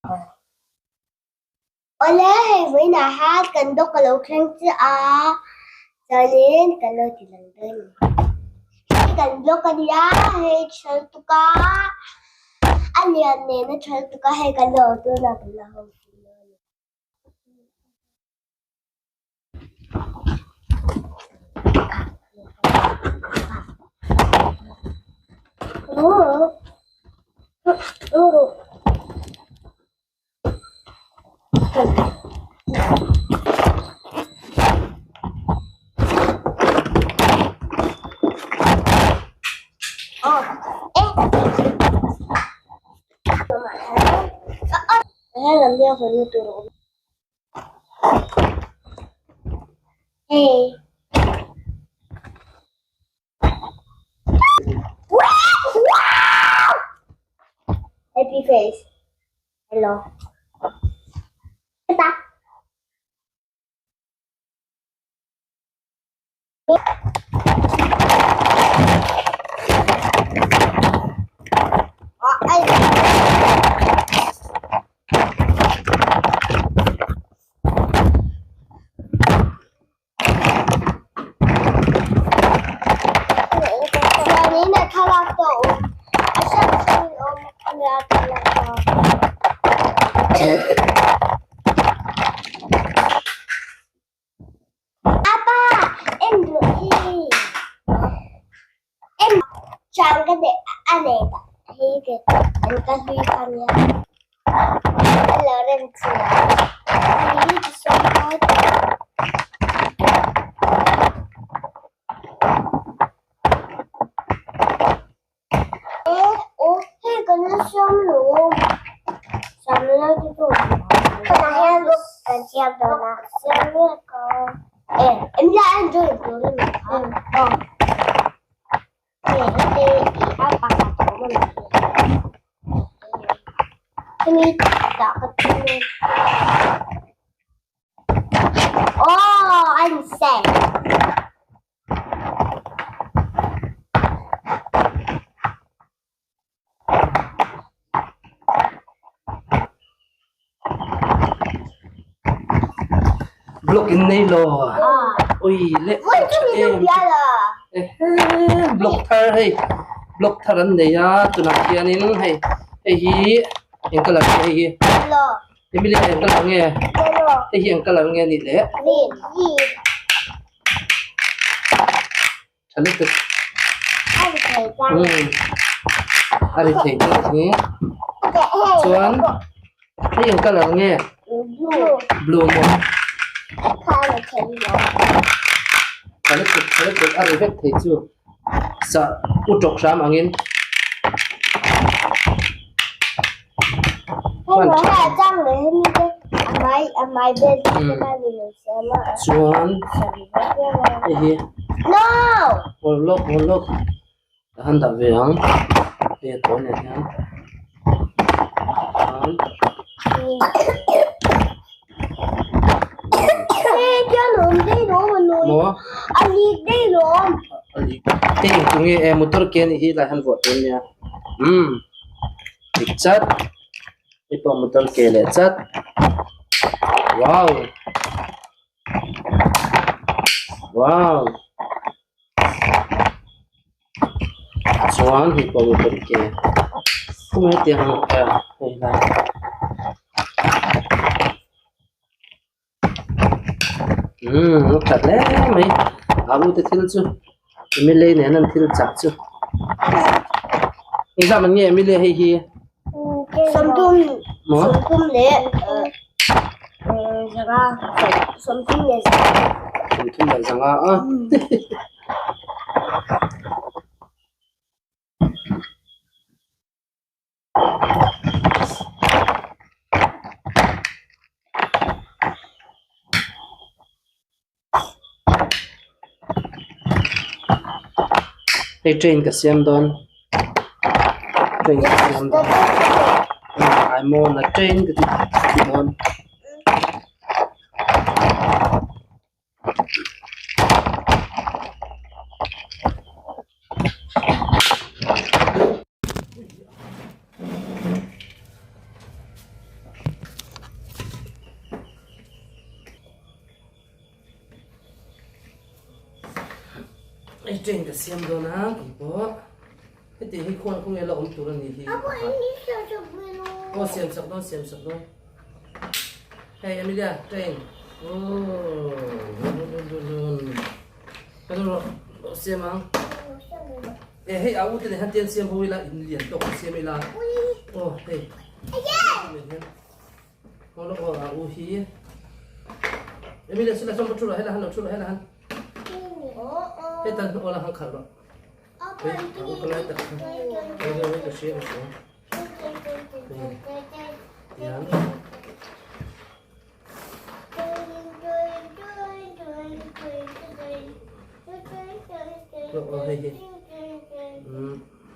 Awle hei vawiinah hian kan dawk a lo thleng chiah a chuanin kan lo ti lang dawn a ni. Hei kan block a nia hei tha lutuk a a lian nen a tha lutuk a hei kan lo tunah kan la ho thin dawn a ni. Hey. Happy face. Hello. Ta. Chuanin a thlalak te a awm a hrang hrangin a awm a nia thlalak te. Apa en duh hi en chuan ka nei a nei ta hi ke an ka hlui kha nia a lo rem chiah hi tisawn Hei kan la siam lo siam lai te chu tunah hian kan siam dawn a siam mek a e engla en chu tur a ni a aw hei hei i a pakhat a awm a ni hemi dah ka tum a aw an seh. Block in nei lo ui le block thar hei block thar an nei a tunah hianin hei hei hi eng colour nge hei hi Emily eng colour nge hei hi eng colour nge a nih le Tha lutuk. A ri thei te hi. Chuan hei eng colour nge? Blue maw? Tha lutuk tha lutuk a ri vek thei chu. Sa u tawk hram angin. Chuan hei hi hawl lawk hawl lawk ka han dah ve ang hei a tawn ah hian chuan maw hei engtung nge motor ke anih hi helai hian vuah tur ania umm. Dik chat hei pawh motor ke leh chat wow wow chuan hei pawh motor ke khawmai tiang ang hei lai umm a tha hle mai alu te thil chu Emily nen an thil chah chu engzah man nge Emily hei hi sawmthum maw sawmthum leh zanga sawmthum leh zanga sawmthum leh zanga a Hei train ka siam dawn train ka siam dawn I'm on a train ka ti dawn. Hei train ka siam dawn a keipawh heti hi khuan khawnge la awm tur a nih hi aw siam sak dawn siam sak dawn hei Emilia train aww dun dun dun dun ka dun rawh aw siam ang e hei a u te nen hian tian siam ho ila in lian tawk siam ila aw hei Aw lawk aw a u hi. Emilia sila chuan va thu rawh hela han lo thu rawh hela han. Hetan aw la han khalh rawh. Hei a u ka lai tak kha. Hei hei hei ka hria ka hria. Hei tiang. Lawk aw hei hi.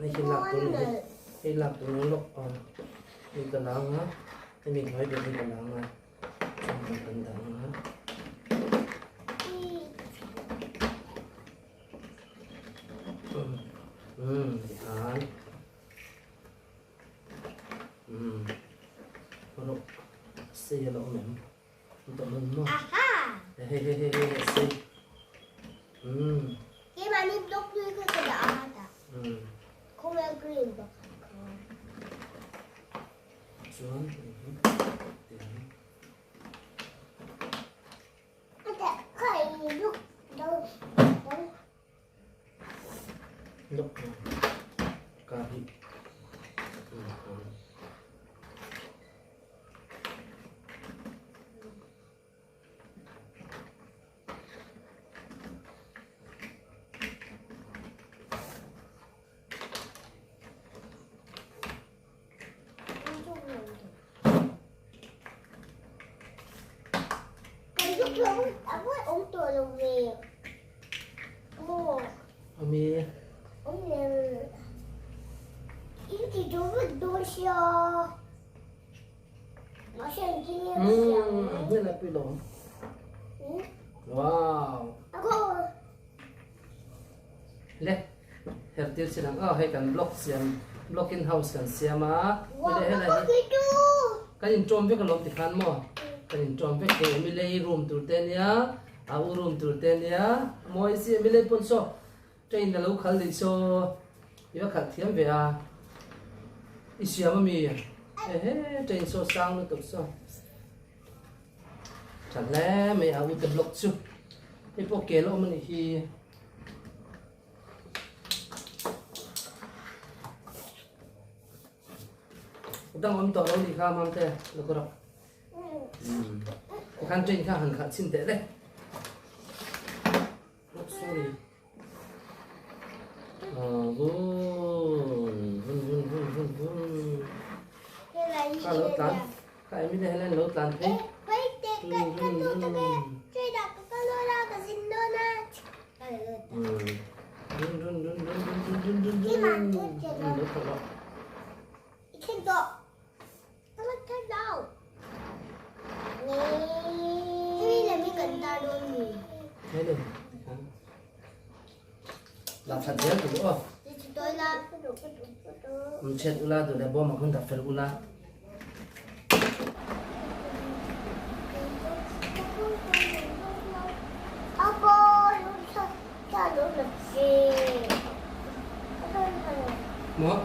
Hei hi lak tur hei. Hei lak tur lawk aw. Hei ka lang a, hemi hnuai ber hi ka lang a, chuan kan dah ang a. Umm tihan. Umm rawh sei a la awm em? An tawh nawn maw? Hei hei hei hei a sei. Umm. Keimahni block hlui kha ka dah a dah. Umm. Khawvel green pakhat kha. Chuan hei hi tiang. A dah kha i luk do do. Luk ka hi. Ami. Umm hmel pui lo. Wow. Le her tir chin ang aw hei kan block siam block in house kan siam a le helai hi kan in tawm vek alawm tikhan maw kan in tawm vek hei Emily room tur te ania a u room tur te ania mawi si Emily pawn saw train a lo khal leh saw i va khalh thiam ve a i siam ami ehe train saw sang lutuk saw. Tha hle mai a ute block chu hei pawh kel a awm a nih hi. Dang awm tawh lo nih kha mamte lo ka rawh. Tikhan train kha han khalh chhin teh le. Oh sorry. Vun vun vun vun vun vun. Kha lo tlan. Kha Emily helai lo tlan phei. Vun vun vun. Vun vun vun vun vun vun vun vun. Lo thawh rawh. La that zel tur aw. Um chet ula duh leh bawm ah khan dah fel ula. Maw?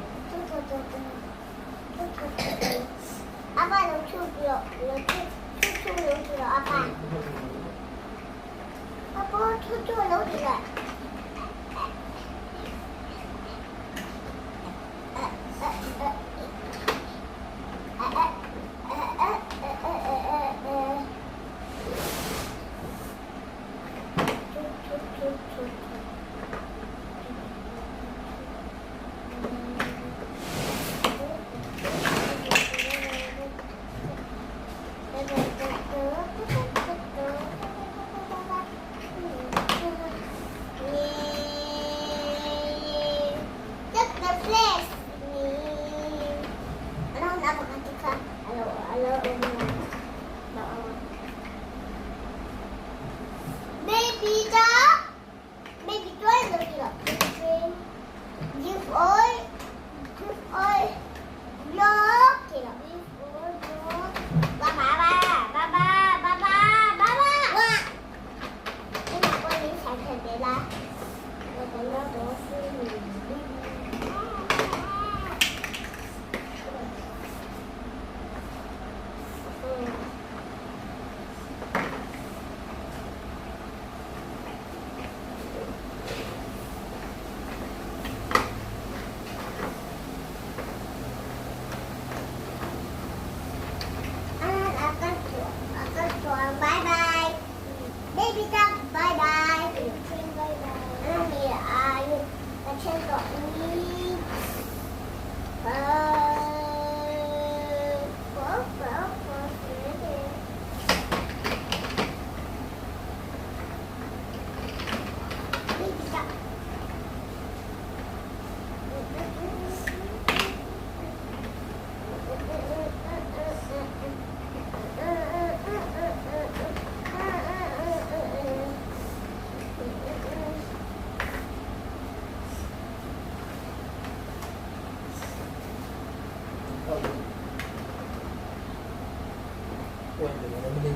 Uai ve lo Emily.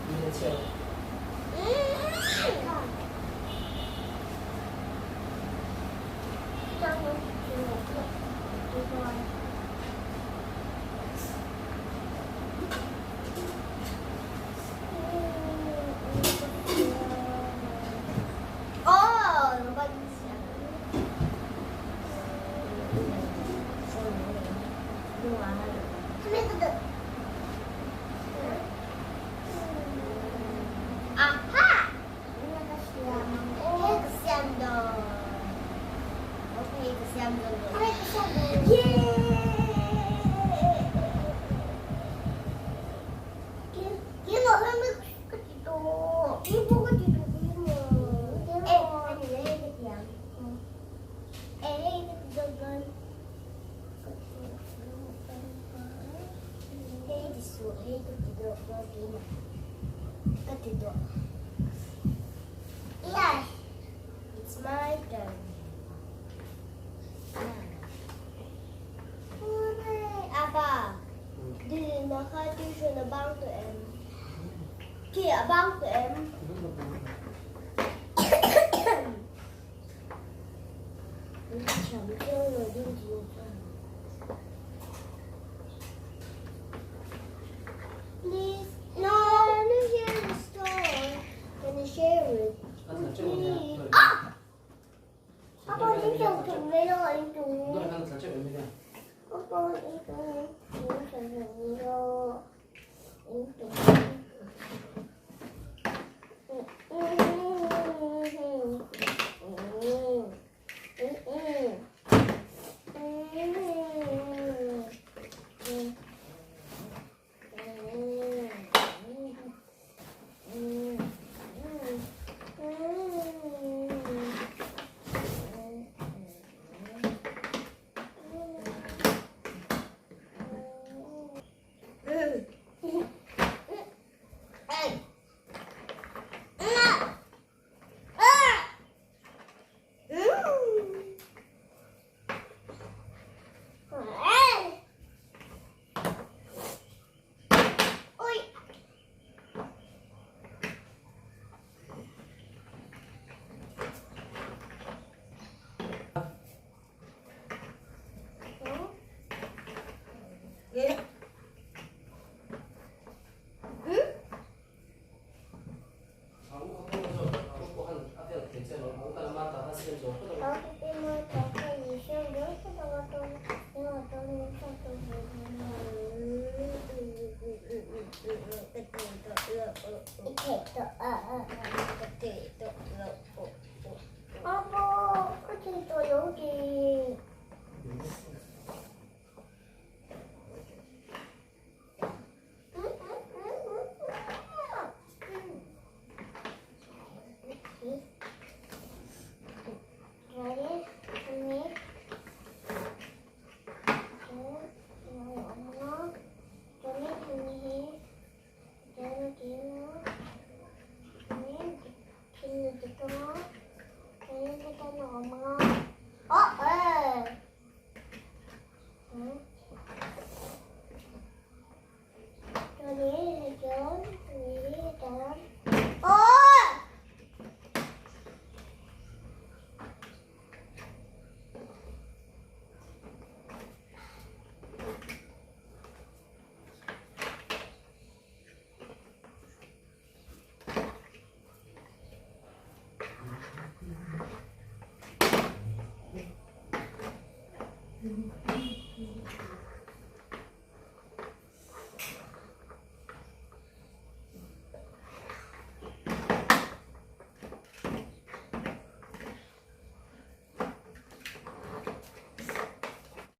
Emily a chhiat lo.